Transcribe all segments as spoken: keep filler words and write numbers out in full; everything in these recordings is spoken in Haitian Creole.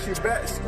Best.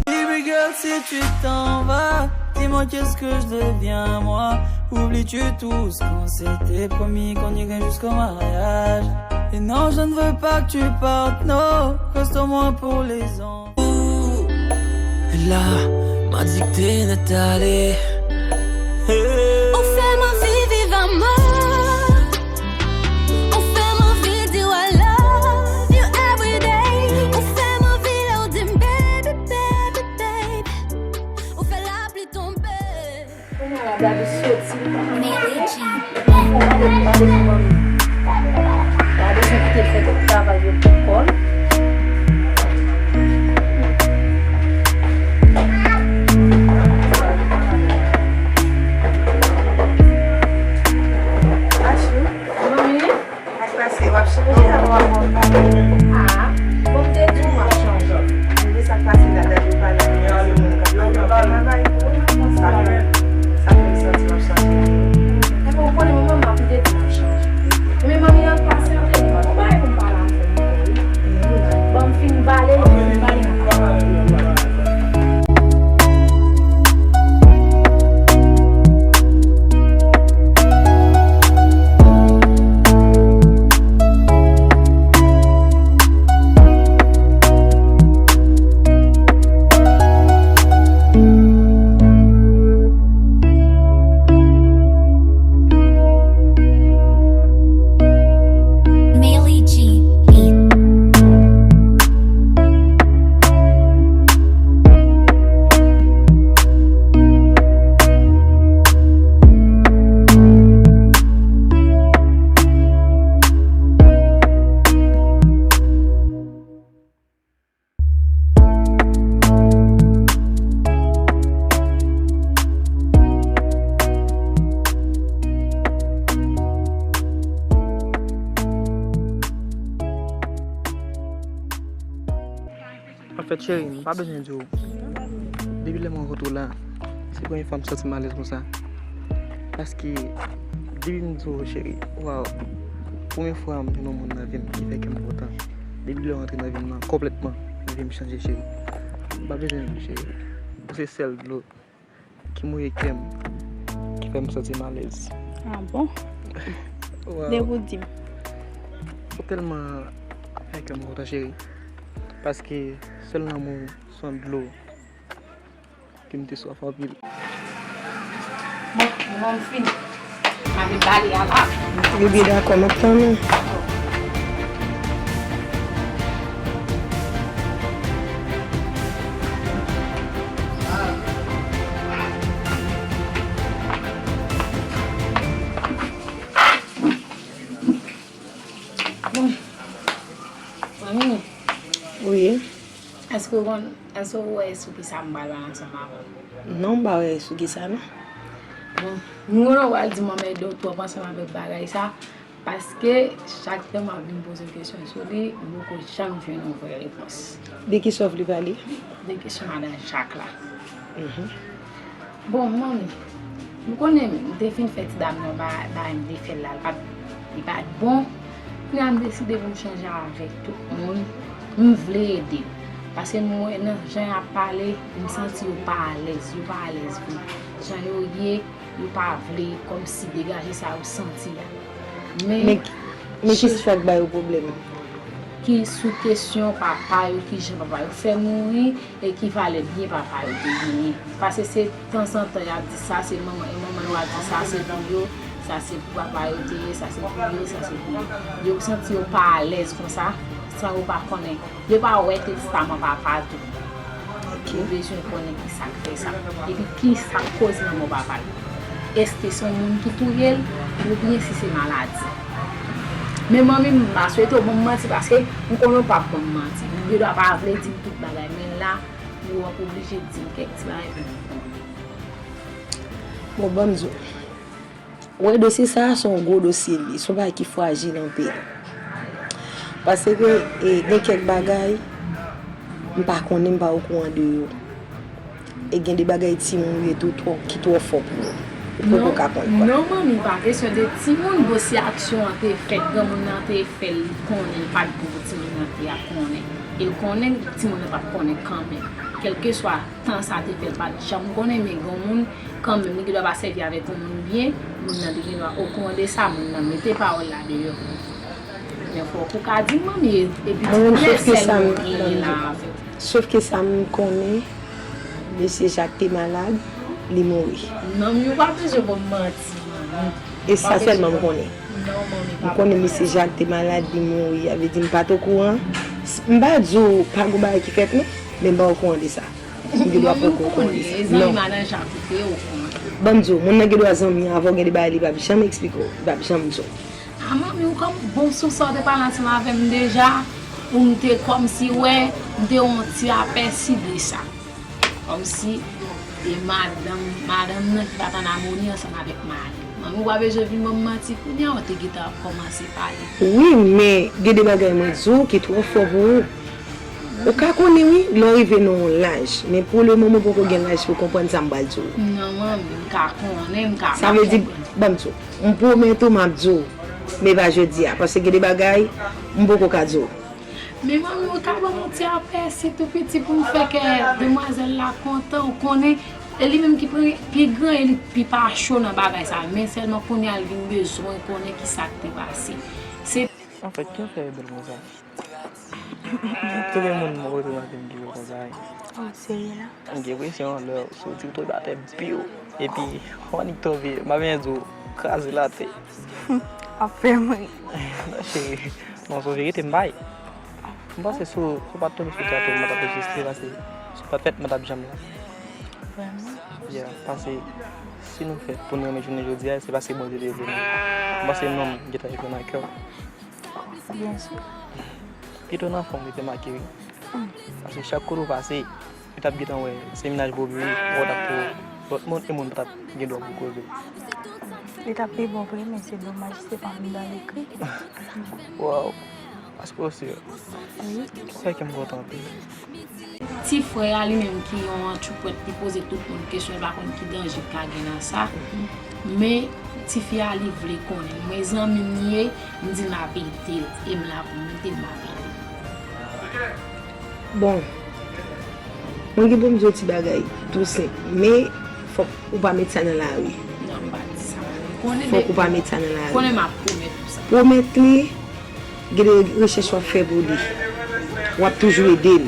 Baby girl, si tu t'en vas, dis-moi qu'est-ce que je deviens moi. Oublies-tu tout ce qu'on s'était promis, qu'on irait jusqu'au mariage? Et non, je ne veux pas que tu partes, non, reste au moins pour les enfants. Ou la, m a di k te nèt ale. Ou fè m anvi viv amò. Ou fè m anvi di w I love you every day. Ou fè m anvi lè w di m baby, baby, baby. Ou fè lapli tonbe. Kounye a la, Dadou soti. Melly G. Dadou bezwen kite l fè tout travay yo pou kò l. Achou, manmi. Sa k pase? W ap chanje avè w? Ah, bon, m te di w m ap chanje. Depi sa k pase la, Dadou pa la, se moun k ap travay. Sa fè, sa fè m santi m ap chanje. Epi w konnen mwen menm, m ap te di m ap chanje. Men manmi an pase, an te di m, bon, bagay pou m pale avè w. Bon, m fin pale, m fin pale. Melly G. Anfèt, cheri, m pa bezwen di w. Depi lè m rankontre w la, se premye fwa m santi m alèz konsa. Paske, depi m di w, cheri, waw, premye fwa m jwenn yon moun nan vi m ki fè kè m kontan. Depi lè w rantre nan vi m nan, konplètman, vi m chanje, cheri. M pa bezwen di w, cheri. Ou se sèl dlo ki mouye kè m, ki fè m santi m alèz. Ah bon? Waw. Depi w di m. Ou tèlman fè kè m kontan, cheri. Paske sèl lanmou w se yon dlo ke m te swaf anpil. Bon, bon, m fini. M a vin bale a la. Li byen dakò, m ap tann ou. Bon. Manmi. Wi. Èske w konn, èske w wè sou kisa m pral pale ansanm avè w? Non, m pa wè sou kisa, non. Bon, m konnen w pral di m anmède w twòp ansanm avèk bagay sa, paske chak tan m ap vin poze w kesyon sou li, m poko janm jwenn yon vrè repons. De kisa w vle pale? De kesyon madan Jak la. Mhm. Bon, manmi, m konnen m te fin fè ti dam nan ba, ba m defèl la, li pa t, li pa t bon. Kounye a m deside pou m chanje avèk tout moun. M vle ede. Paske m wè nan jan y ap pale, m santi yo pa alèz, yo pa alèz vre. Jan yo ye, yo pa vle kòmsi degaje sa yo santi a. Men, men ki, men ki sa k ba yo pwoblèm? Ki sou kesyon papa yo, ki jan papa yo fè mouri, e ki valè byen papa yo te genyen. Paske se tanzantan y ap di sa se manman, e manman yo ap di sa se pou yo, sa se pou papa yo te ye, sa se pou yo, sa se pou yo. Yo santi yo pa alèz konsa, san yo pa konnen. Yo pa wè testaman papa tou. Ou bezwen konnen ki sa k fè sa. Epi ki sa k koz lanmò papa l. Èske se yon moun ki touye l, oubyen si se maladi. Men manmi m, m pa swete w ban m manti paske m konnen w p ap ban m manti. Ou gendwa pa vle di m tout bagay, men la, ou ap oblije di m kèk ti bagay pou m konnen. Bon, ban m di w. Wè, dosye sa a se yon gwo dosye li, se yon bagay ki frajil anpil. Paske, e, gen kèk bagay, m pa konnen, m pa okouran de yo. E gen de bagay timoun yo tou twò, ki twò fò pou yo. Ou poko ka konn. Non, manmi, pa kesyon de timoun, bon, si aksyon an te fèt, granmoun nan te fè l, li konnen, li pa t bon pou timoun nan te ap konnen. E l konnen, timoun nan p ap konnen kanmenm. Kèlkeswa tan sa te fè l pa t janm konnen, men granmoun, kanmenm, li gendwa pa sèvi avèk yon moun byen, moun nan te gendwa okouran de sa, moun nan mete pawòl la deyò. Men fòk ou ka di m, manmi, epi di m, men sèl moun genyen la avèk. Sof ke sa m konnen, mesye Jak te malad, li mouri. Non, men ou pa bezwen ban m manti, manmi. E sa sèlman m konnen. Non, manmi, pa. M konnen mesye Jak te malad, li mouri. Sa vle di m pa t okouran. M pa di w pa gen bagay ki fèt, non, men m pa okouran de sa. M gen dwa poko konnen sa. Non. Zanmi madan Jakite yo konnen. Ban m di w, moun nan gen dwa zanmi avè w, gen de bagay li p ap janm eksplike w, li p ap janm di w. A manmi, ou kòm bon sou sa w te pale ansanm avè m deja, pou m te kòmsi wè, m te yon ti apèsi de sa. Kòmsi e madanm, madanm nan ki pa t an amoni ansanm avèk mari l. Manmi, ou pa bezwen vin ban m manti kounye a, ou te gentan ap kòmanse pale. Wi, men gen de bagay mwen di w ki twò fò pou ou. Ou ka konnen wi, lè w rive nan yon laj, men pou le moman ou poko gen laj pou konprann sa m pral di w. Non, manmi, m ka konnen, m ka pa konprann. Sa vle di, ban m di w, m pwomèt ou m ap di w, men pa jodi a, paske gen de bagay m poko ka di w. Men manmi, ou ka ban m yon ti apèsi tou piti pou m fè kè demwazèl la kontan, ou konnen, e li menm ki pi, pi gran e li pi pa cho nan bagay sa, men sèlman kounye a l vin bezwen konnen ki sa k te pase. Se Anfèt, ki afè e bèl konsa? Tou gen moun mwen kote m ap vin toujou konsa, wi. Oh, serye la? M gen presyon lè w soti, w tonbe atè, biw. Epi, w annik tonbe, m pa bezwen di w, kraze l atè. W ap fè m ri. Non, cheri. Non, se yon verite m bay. M panse si w, si w pa t tonbe sou gato, m pa t ap rejistre, paske si w pa t fèt, m pa t ap janm la. Vrèman? Yeah, paske si nou fèt pou nou renmen jounen jodi a, se paske Bondye te vle nou. M panse nonm gentan rekonn nan kè w. Byen si. Pito nan fon, li te make wi. Paske chak kote w pase, li t ap gentan wè se mennaj Bobby wi, wè w t ap pou lòt moun, e moun pa t ap gen dwa pou koze. Li t ap pi bon vre, men se domaj, se pa m nan lekri. Waw, paske w si. Wi. Sa fè kè m kontan anpil. Ti frè a li menm ki yon antchoupwèt, li poze tout moun kesyon, li pa konn ki danje k ka gen nan sa. Men tifi a li vle konnen. Mwen zanmi m li ye, m di l m ap ede l, e m la pou m ede l, m ap ede l. Bon, mwen gen pou m di w ti bagay tou senp, men fòk ou pa met sa nan lari. Non, m pa di sa. Konnen. Fòk ou pa met sa nan lari. Konnen m ap pwomèt ou sa. Pwomèt li, gen de rechèch w ap fè pou li. W ap toujou ede l.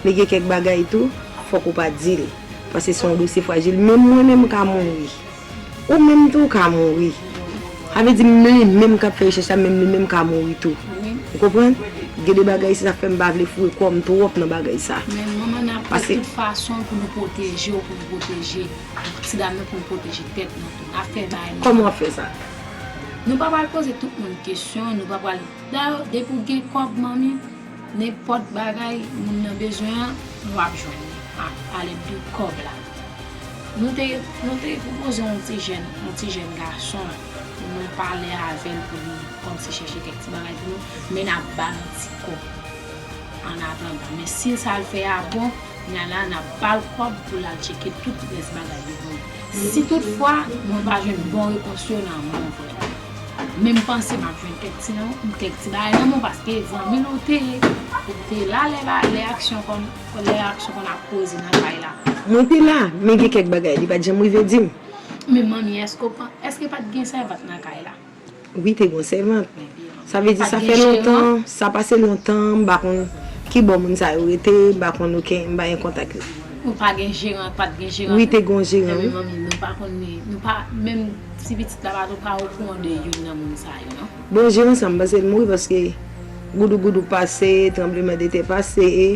Men gen kèk bagay tou, fòk ou pa di l. Paske se yon dosye frajil. Menm mwen menm m ka mouri. Ou menm tou w ka mouri. Sa vle di menm li menm k ap fè rechèch la, menm li menm ka mouri tou. Ou konprann? Gen de bagay isit sa fè m pa vle foure kò m twòp nan bagay sa. Men manman, n ap fè tout fason pou nou pwoteje w, pou nou pwoteje ti dam nan, pou nou pwoteje tèt nou tou. N ap fè bagay nou. Kòman w ap fè sa? Nou pa pral poze tout moun kesyon, nou pa pral, dayè, depi w gen kòb, manmi, nenpòt bagay moun nan bezwen an, w ap jwenn li a, alèd de kòb la. Nou te, nou te pwopoze yon ti jèn, yon ti jèn gason pou nou pale avè l, pou li kòmsi chèche kèk ti bagay pou nou, men n ap ba l yon ti kòb an atandan. Men si sa l fè a bon, kounye a la, n ap ba l kòb pou l al tcheke tout rès bagay yo pou nou. Si toutfwa mwen pa jwenn bon repons yo nan men w vrè, men m panse m ap jwenn kèk ti nan, kèk ti bagay nan men w, paske zanmi l ou te ye, ou te la lè ba, lè aksyon konn, lè aksyon konn ap poze nan kay la. Mwen te la, men gen kèk bagay li pa t janm rive di m. Men manmi, èske w pan-, èske pa t gen sèvant nan kay la? Wi, te gen yon sèvant. Sa vle di sa fè lontan, sa pase lontan, m pa konn ki bò moun sa yo rete, m pa konn okenn, m pa gen kontak yo. Ou pa gen jeran, pa t gen jeran? Wi, te gen yon jeran, wi. Ebyen, manmi, nou pa konn ni, nou pa, menm ti pitit la pa tou pa okouran de youn nan moun sa yo, non. Bon, jeran sa, m panse l mouri paske goudougoudou pase, tranblemanntè pase, e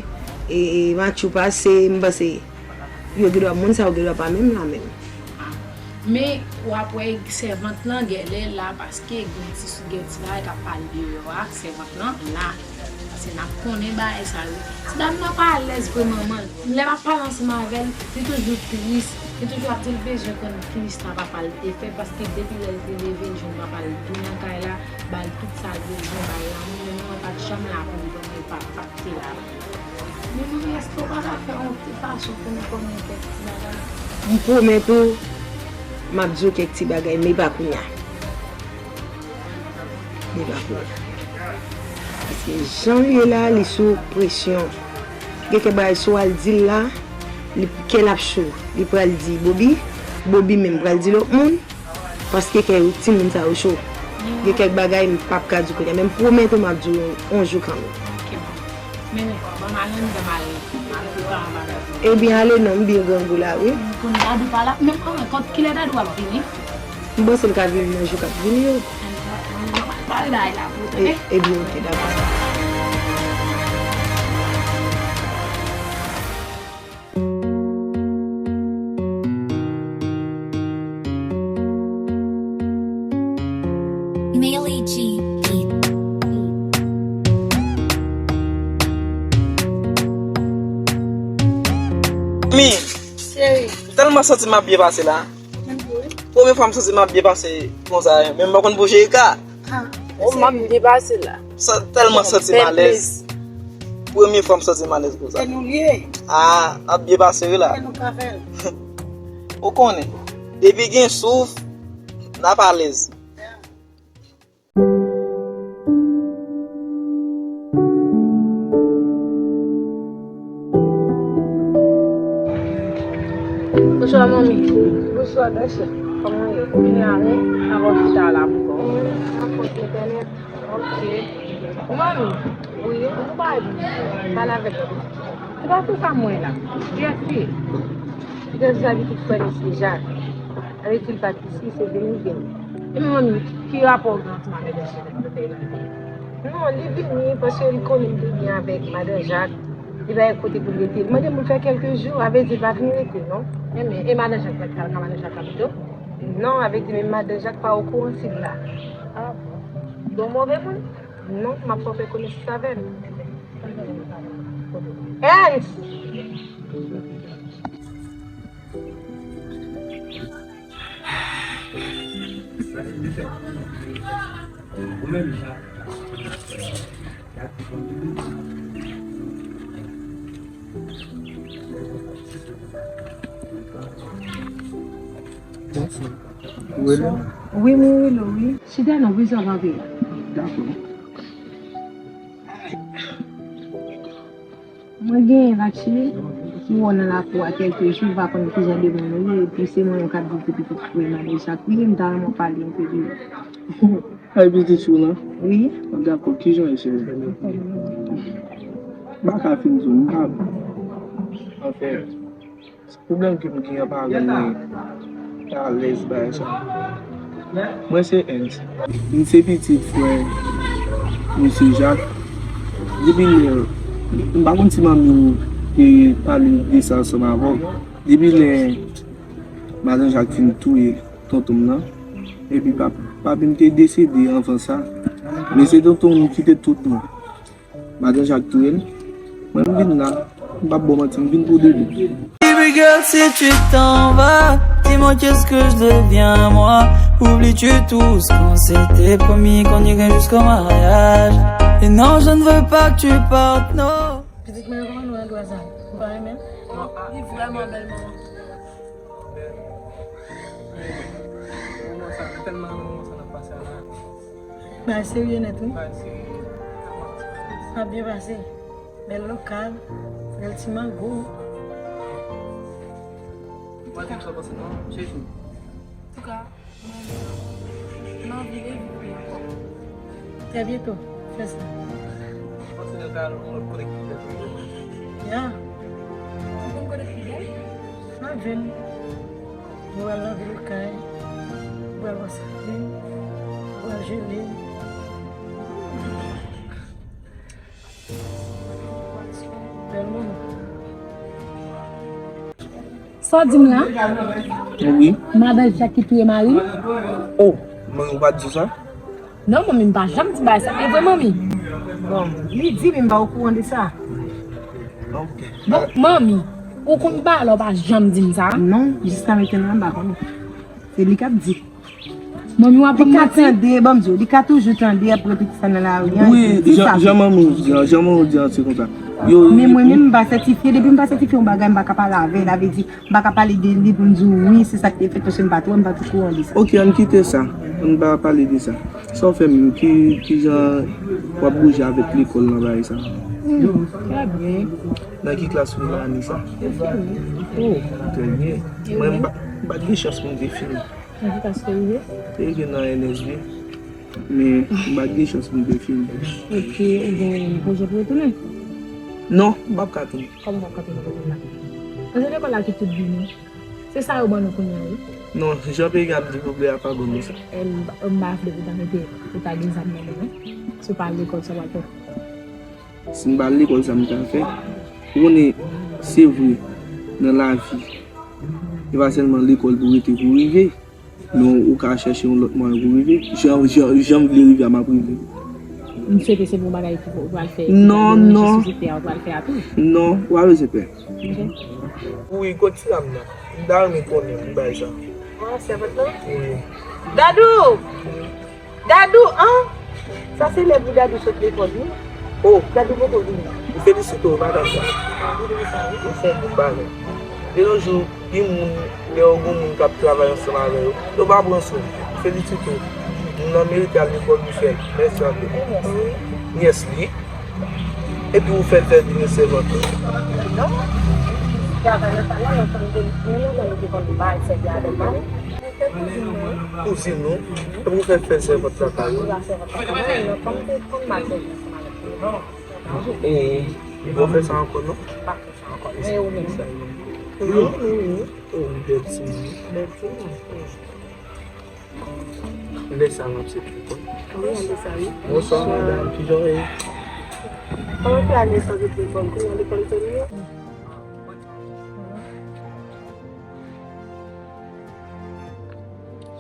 E, e, match ou pase, m panse, yo gen dwa, moun sa yo gen dwa pa menm la menm. Men, w ap wè sèvant lan genlè la paske gen ti, gen ti bagay k ap pale deyò a, sèvant lan la. Paske n ap konnen bagay sa yo. Ti dam nan pa alèz vre manman l. Lè m ap pale ansanm avè l, li toujou tris. Li toujou ap di l bezwen konn kilès sa papa l te fè, paske depi lè l te leve, l jwenn papa l tou nan kay la, ba l tout sa l bezwen, ba l lanmou, men manman pa t janm la pou li, pa t te la. Men manmi, èske w pa ka fè yon ti fason pou nou konnen kèk ti bagay? M pwomèt ou, m ap di w kèk ti bagay, men pa kounye a. Men pa kounye a. Paske jan l ye la, li sou presyon. Gen kèk bagay, si w al di l la, li, kè l ap cho. Li pral di Bobby, Bobby menm pral di lòt moun. Paske kè timoun sa yo cho. Gen kèk bagay m p ap ka di w kounye a, men m pwomèt ou m ap di w yon, yon jou kanmenm. Ok, bon. Men, men, ban m al anndan, m al, m al prepare yon bagay pou mwen. Ebyen, ale non, m byen grangou la, wi. Kounye a Dadou pa la, men, ah, kilè Dadou ap vini? M panse l ka vini nan jou k ap vini yo. Ann, ann, ann, ann, ann, ann, la pou, e, ok? Ebyen, ok, dakò. Melly G Beat. Mi, cheri, m tèlman santi m ap byen pase la. Menm tou, wi. Premye fwa m santi m ap byen pase konsa, menm m pa konn bouje ika. Ah, oh, m ap byen pase la. Sa tèlman santi m alèz. Premye fwa m santi m alèz konsa. E nou lye. Ah, n ap byen pase wi la. E nou ka fè l. Ou konnen, depi gen souf, n ap alèz. Bonswa, manmi. Bonswa, bèlsè. Kòman w ye? Ou vin la, wi? Avan w chita la pou kò w. Apòt entènèt. Ok. Manmi. Wi. Ou pa di. Pale avèk mwen. Se pa pou sa mwen la. Kiyès li ye? Kiyès li? Sa vin tout frè misye Jak. Sa vle di l pa t isi, se vini l vini. E men manmi, ki rapò w gen ansanm avèk misye depi nou te nan peyi? Non, li vini paske li konnen m te byen avèk madan Jak. Li pa gen kote pou l rete. Li mande m pou l fè kèlke jou, sa vle di l pa vin rete, non. E men, e madan Jak mèt kal ka madan Jak la pito? Non, sa vle di menm madan Jak pa okouran si l la. Ah bon. Bon, move moun? Non, m ap fè w fè konesans avè l. Ernst! Wi, mwen rele w, wi. Chita non, pou sa pa peye. Dakò. Mwen genyen la, cheri, ki wè w nan lakou a kèlke jou, m pa konn kijan de moun ou ye, epi se mwen menm k ap viv epi tout frè madan Jak. Wi, m ta renmen w pale enpe de li. Ay, pitit fi w lan? Wi. Dakò, kijan w ye, cheri? M pa ka fin di w, m pa. Anfen, pwoblèm ke m gen an pa rann mwen alèz bagay sa. Mwen se Ernst. M se pitit frè mesye Jak. Depi lè, m pa konn si manmi w te pale de sa ansanm avè w. Depi lè madan Jak fin touye tonton m nan, epi pap-, papi m te desede anvan sa, men se tonton m ki te tout mwen. Madan Jak touye l. Mwen, m vin la, m p ap ba w manti, m vin pou de bon. Baby girl, si tu t'en vas, dis-moi qu'est-ce que je deviens, moi. Oublies-tu tous quand c'était promis qu'on irait jusqu'au mariage? Et non, je ne veux pas que tu partes, non. Pitit mwen, kòman nou an dwa sa? Ou pa renmen? Li vrèman bèl, manman. Moman sa, tèlman renmen moman sa n ap pase a la. Bagay serye nèt, wi. Bagay serye. Sa ap byen pase. Bèl lokal, bèl ti mango. Mwen te sa panse non, cheri. Antouka, mwen, m anvi reviv li ankò. Trè byento, fè sa. Ou panse nou ta al yon lòt kote ki pi bèl? Ya. Ou konn kote ki pi bèl? N ap jwenn. Nou pral nan vil Okay, nou pral wè sapin, nou pral jele. Bèl moman. Sa w di m la? Wi. Madan Jak ki touye mari l? Oh, manmi, ou pa t di sa? Non, manmi, m pa janm di bagay sa. E vre, manmi? Bon, li di, men m pa okouran de sa. Ok. Bon, manmi, ou konn bagay la, ou pa janm di m sa? Non, jiska mentnan, m pa konnen. Se li k ap di. Manmi, w ap ban m manti? Li ka tande, ban m di w, li ka toujou tande, ap repete sa nan lari an, wi, epi di sa. Jan manmi w di an, jan manmi w di an, se konsa. Yo, men mwen menm, m pa sètifye, depi m pa sètifye yon bagay, m pa ka pale avè l, sa vle di, m pa ka pale de li pou m di w, wi, se sa k te fèt, paske m pa t wè, m pa t okouran de sa. Ok, ann kite sa, ann pa pale de sa. Sa w fè menm, ki, ki jan w ap bouje avèk lekòl nan bagay sa? Hmm, trè byen. Nan ki klas ou nan ane sa? Ou fini? Oh, trè byen. Mwen, m pa, m pa t gen chans pou m te fini. Nan ki klas ou te rive? Te rive nan N S D. Men, m pa t gen chans pou m te fini. Ok, ou gen pwojè pou retounen? Non, m p ap ka tounen. Kòman w p ap ka tounen lekòl la? Paske lekòl la ki tout vi nou. Se sa yo ban nou kounye a, wi. Non, jan peyi ap devlope a pa bon pou sa. M, m pa vle pou ta mete, pou ta gen zam nan men, non. Se pa lekòl sa w ap fè. Si m pa al lekòl, sa m ta fè? Ou konnen, se vre, nan lavi, e pa sèlman lekòl pou rete pou rive, men ou ka chèche yon lòt mwayen pou rive. Jan, jan, jan m vle rive a, m ap rive. M swete se bon bagay pou ou pral fè. Non, non. Sosyete a ou pral fè a tou. Non, ou pa bezwen pè. Ok. Wi, kot ti dam nan? M ta renmen konnen pou bagay sa. Ah, sèvant lan? Wi. Dadou! Dadou, an? Sa se lè pou Dadou sot lekòl, wi. Oh. Dadou poko vini. M felisite w, madanm sa. Ou fè yon bon bagay. De nos jours, gen moun, lè yo gen moun k ap travay ansanm avè yo, yo pa pran swen. M felisite w. Moun nan merite al lekòl, li fè l. Mèsi anpil. Nyès li. Epi ou fè l fè vini sèvant ou? Non. Travay nan sa la, yon fanm de, yon fanm de konn bay sèvi avèk mari. Kouzin ou? Epi ou fè l fè sèvant lakay ou? Ou la sèvant lakay ou, yon fanm de konn mal sèvi ansanm avèk li. Ou, ou pa fè sa ankò, non? Pa fè sa ankò. Men ou menm? Wi, wi, wi. Oh, bèl timoun. Bèl timoun. Lè sa n ap sot lekòl. Wi, an de sa, wi. Bonswa, madanm. Kijan w ye? Kòman w fè ale san sot lekòl? Kounye a lekòl fèmen?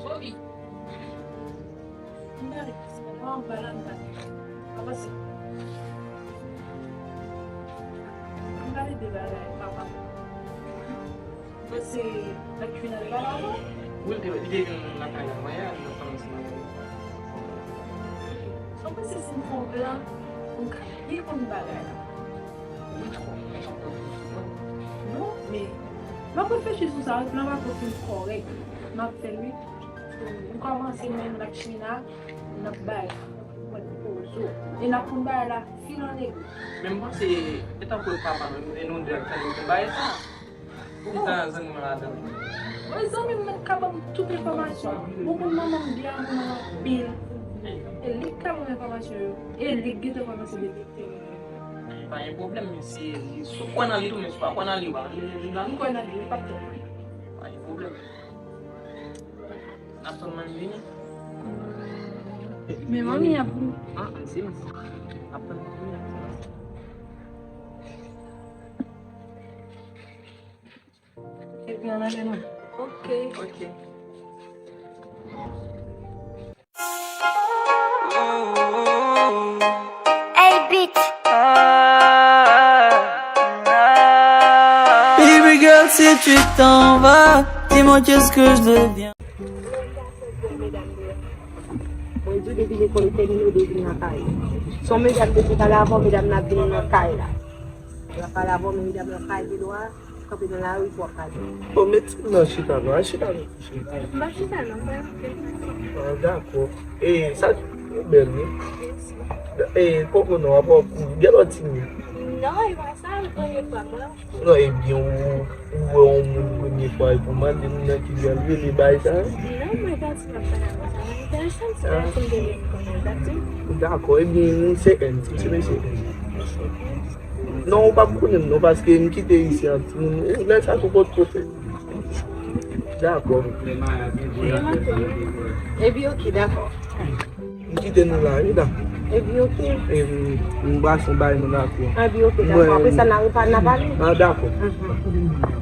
Bobby. M pale, m pale, m pale. Avanse. M pale de bagay, papa. Mwen se lè k vin al pale avè w? Wi, li te, li te vin lakay la, mwen, nan fanmi mwen. Mwen panse si m fè yon plan, m ka byen konn bagay la. Wi, twò. Non, men, m ap reflechi sou sa, wi, plan pa twò fin kòrèk. M ap fè l, wi. M kòmanse menm ak China, n ap bay. Mwen poze w. E n ap konn bagay la fin an egre. Men m panse, e tankou e papa nou, e nou de ak tande pou bagay sa. Poukisa zanmi m ladan? Mwen zanmi m nan ka ban m tout enfòmasyon. Bon, moun manman m byen moun anpil. E li k ka ban m enfòmasyon yo. E li k gentan kòmanse detekte m. Pa gen pwoblèm, men si, si w kwè nan li tou, men si w pa kwè nan li, w pa, li, li la. M kwè nan li, li p ap twonpe. Pa gen pwoblèm. N ap tann manmi vini. Men manmi ap vini. Ah, an silans. N ap tann manmi vini, an silans. Epi ann ale non. Ok. Ok. Hey, bitch. Baby girl, si tu t'en vas, dis-moi qu'est-ce que je deviens. Mwen di w depi lekòl ou tèmine, ou dwe vin nan kay. Se yon medam te di pale avè w, medam nan ap vin nan kay la. L ap pale avè w, men medam nan kay pi lwen, kanpe nan lari pou w ap pale. Bon, met timoun nan chita non, al chita non. M pa chita non, m pa chita. Ah, dakò. E, sa bèl wi. E, koko non, apa w ap kouri. Gen lòt timoun. Non, e pa sa, l premye fwa m wè w. Non, ebyen, ou, ou wè yon moun premye fwa epi w mande m nan ki lè l rele bay sa? Non, mwen pa di m ap pale avè w, sa enteresan m, se pa ti m te vin konnen, w pa di m. Dakò, ebyen, se N, se mesye N. Non, ou p ap konnen m non, paske m kite isi an timoun. Lè sa tou kot kote. Dakò. Epi, ok, dakò. M kite nou la, wi, dakò. Epi, ok. E m, m bwasyon bay nou lakou an. Epi, ok, dakò. Apre sa, n a repa-, n a pale. Ah, dakò. Mhm.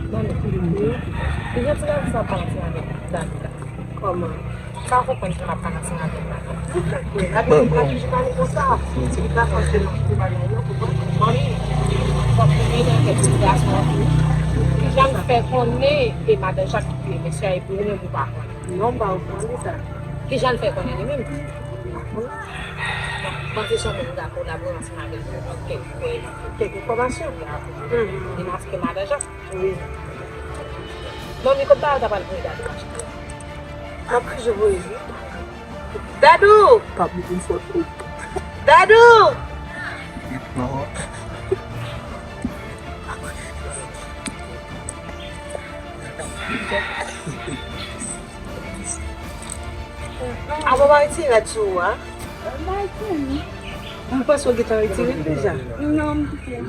Li gen ti lè sa pa ansanm avèk Dani la. Kòman? M pa konprann jan l ap pale ansanm avè m la non. Bon, bon. Li pa toujou pale konsa. Li pa fòse nan tout bagay non, pou mwen. Manmi, fòk ou vin avèk ti gason an tou. Kijan l fè konnen e madan Jak ki touye mesye a epi ou menm ou pa konnen? Non, m pa konprann li sa. Kijan l fè konnen li menm? M panse se yon moun ki ka kolabore ansanm avè l pou jwenn kèk, kèk enfòmasyon. Li maske madan Jak. Wi. Manmi, kot bagay ta pral voye Dadou achte a? Apre je voye li. Dadou! Pa pou m foto. Dadou! Non. Apa w pa retire rad sou ou a? M pa retire, non. M panse w gentan retire l deja. Non, m kite.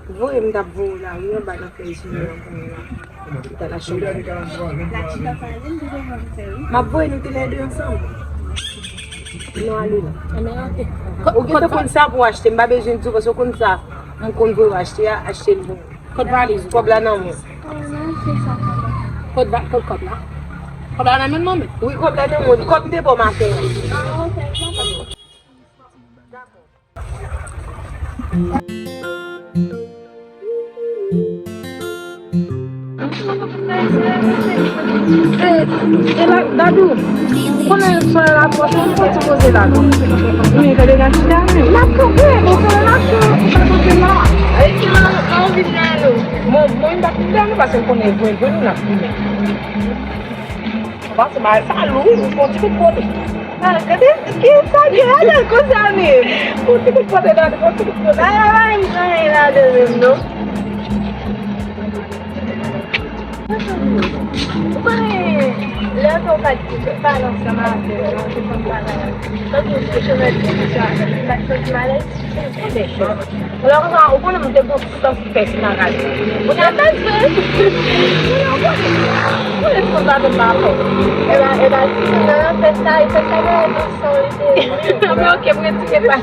Voye m t ap voye w la, wi, anba nan kay Junior kounye a. Li t al achte yon bagay. M ap voye nou telè de ansanm. Nou ale la. Ou gentan konn sa pou w achte, m pa bezwen di w, paske w konn sa m konn voye w achte a, achte l pou mwen. Kot valiz ou? Kòb la nan men w. Kot va-, kot kòb la? Kòb la nan men manmi? Wi, kòb la nan men w. Kòb m te ba w maten an. E, e la, Dadou, ou konnen solèy la twò cho, nou fè ti poze la non. Wi, gade nan ti dam yo. N ap kanpe, ou konnen n ap cho, ou pa kanpe non. Mwen, mwen, m pa t vin dèyè nou, paske m konnen vre, vre nou n ap vini. Paske bagay sa lou, ou fè yon ti kout kote. Ah, gade, ki sa gen ladan konsa menm? Yon ti kout kote, Dadou, yon ti kout kote. Bagay la pa gen anyen ladan menm non. Ou konnen, lè ke w pa t pale ansanm avè l, ou te konn pale avè l. Tankou sou chemen de sa, ou pa t santi malèz? Lè konsa, ou konnen m te gon ti sans ki fè ti nan rad. Ou te fè vre. Ou konnen, ou konnen, ou konnen ti konsa te pa fè. E ba, e ba, ti nan fè sa, e fè sa, e ba, e ba, sa, e te. Men ok, m retire pa.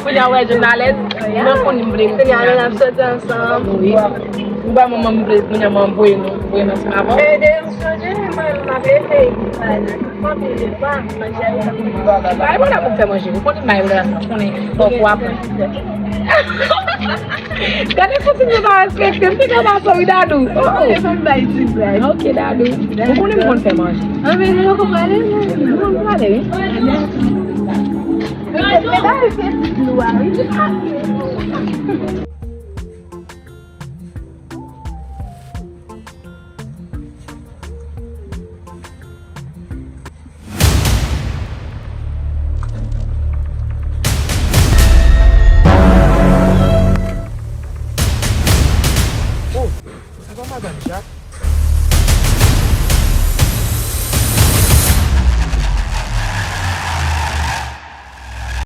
Kounye a, wè, je m alèz. Mwen konnen m vle. Kounye a, nou ap soti ansanm. Wi. Ou ba manman m vle, kounye a, mwen voye nou, voye nou ansanm avè w. E de, m sonje, mwen, m ap eseye. Mwen, m ap eseye. Bay mwen la pou fè manje. Ou konnen bay mwen la, sa konnen fòk ou aprann. Gade sou ti nou pa respekte m, te ka pase wi Dadou. Oh, oh. Fè m bay ti blag. Ok, Dadou. Ou konnen m konn fè manje. Anben, nou poko prale, nou. Nou konn prale, wi. Medam, se ti dlo a, wi.